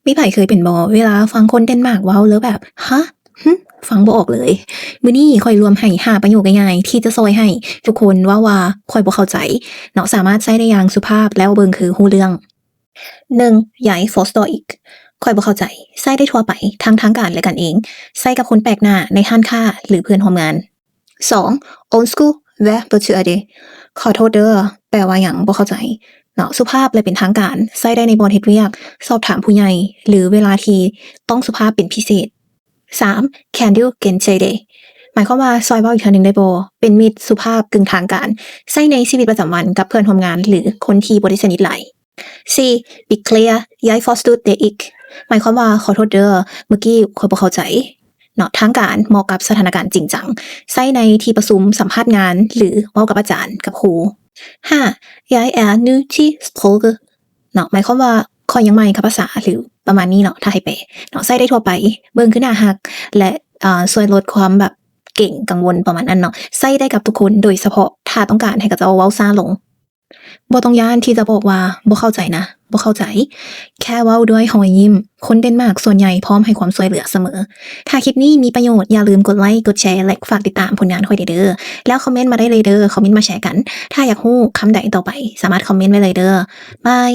ມີໃຜເຄີຍເປັນບໍ່ ເວລາຟັງຄົນເດນມາກເວົ້າແລ້ວແບບ ຮະ ຫຶ ຟັງບໍ່ອອກເລີຍ? ມື້ນີ້ຂ້ອຍລວມໃຫ້ຫ້າປະໂຫຍກງ່າຍໆ ທີ່ຈະຊ່ອຍໃຫ້ທຸກຄົນເວົ້າວ່າ ຂ້ອຍບໍ່ເຂົ້າໃຈ ເນາະ ສາມາດໃຊ້ໄດ້ຢ່າງສຸພາບ ແລ້ວເບິ່ງຄືຮູ້ເລື່ອງ. ໜຶ່ງ Jeg forstår ikke ຂ້ອຍບໍ່ເຂົ້າໃຈ ໃຊ້ໄດ້ທົ່ວໄປ ທັງທາງການ ແລະ ກັນເອງ ໃຊ້ກັບຄົນແປກໜ້າ ໃນຮ້ານຄ້າ ຫຼື ເພື່ອນຮ່ວມງານ. ສອງ Undskyld, hvad betyder det? ຂໍໂທດເດີ້ ແປວ່າຫຍັງ? ບໍ່ເຂົ້າໃຈ ເນາະ ສຸພາບ ແລະ ເປັນທາງການ ໃຊ້ໄດ້ໃນບ່ອນເຮັດວຽກ, ສອບຖາມຜູ້ໃຫຍ່ ຫຼື ເວລາທີ່ຕ້ອງສຸພາບເປັນພິເສດ. ສາມ Kan du gentage det? ໝາຍຄວາມວ່າ ຊ່ອຍເວົ້າອີກເທື່ອໜຶ່ງໄດ້ບໍ່? ເປັນມິດ, ສຸພາບ, ກຶ່ງທາງການ ໃຊ້ໃນຊີວິດປະຈຳວັນກັບເພື່ອນຮ່ວມງານ ຫຼື ຄົນທີ່ບໍ່ໄດ້ສະໜິດຫຼາຍ. ສີ່ Beklager, jeg forstod det ikke ໝາຍຄວາມວ່າ ຂໍໂທດເດີ້ ເມື່ອກີ້ຂ້ອຍບໍ່ເຂົ້າໃຈ ເນາະ ທາງການ ເໝາະກັບສະຖານະການຈິງຈັງ ໃຊ້ໃນທີ່ປະຊຸມ, ສຳພາດງານ ຫຼື ເວົ້າກັບອາຈານ, ກັບຄູ. ຫ້າ Jeg er ny til sproget ເນາະ ໝາຍຄວາມວ່າ ຂ້ອຍຍັງໃໝ່ກັບພາສາ ຫຼື ປະມານນີ້ເນາະ ຖ້າໃຫ້ແປເນາະ ໃຊ້ໄດ້ທົ່ວໄປ ເບິ່ງຄືໜ້າຮັກ ແລະ ເອີ ຊ່ວຍລົດຄວາມແບບເກງກັງວົນ ປະມານນັ້ນເນາະ ໃຊ້ໄດ້ກັບທຸກຄົນ ໂດຍສະເພາະຖ້າຕ້ອງການໃຫ້ເຂົາເຈົ້າເວົ້າຊ້າລົງ. ບໍ່ຕ້ອງຢ້ານທີ່ຈະບອກວ່າບໍ່ເຂົ້າໃຈນະ, ບໍ່ເຂົ້າໃຈ, ແຄ່ເວົ້າດ້ວຍຮອຍຍິ້ມ. ຄົນເດນມາກສ່ວນໃຫຍ່ພ້ອມໃຫ້ຄວາມຊ່ວຍເຫຼືອສະເໝີ. ຖ້າຄລິບນີ້ມີປະໂຫຍດ, ຢ່າລືມກົດໄລ, ກົດແຊ ແລະ ຝາກຕິດຕາມຜົນງານຂ້ອຍແດ່ເດີ້. ແລ້ວຄອມເມັນມາໄດ້ເລີຍເດີ້, ຄອມເມັນມາແຊກັນ. ຖ້າຢາກຮູ້ຄຳໃດຕໍ່ໄປ, ສາມາດຄອມເມັນໄວ້ເລີຍເດີ້. ບາຍ.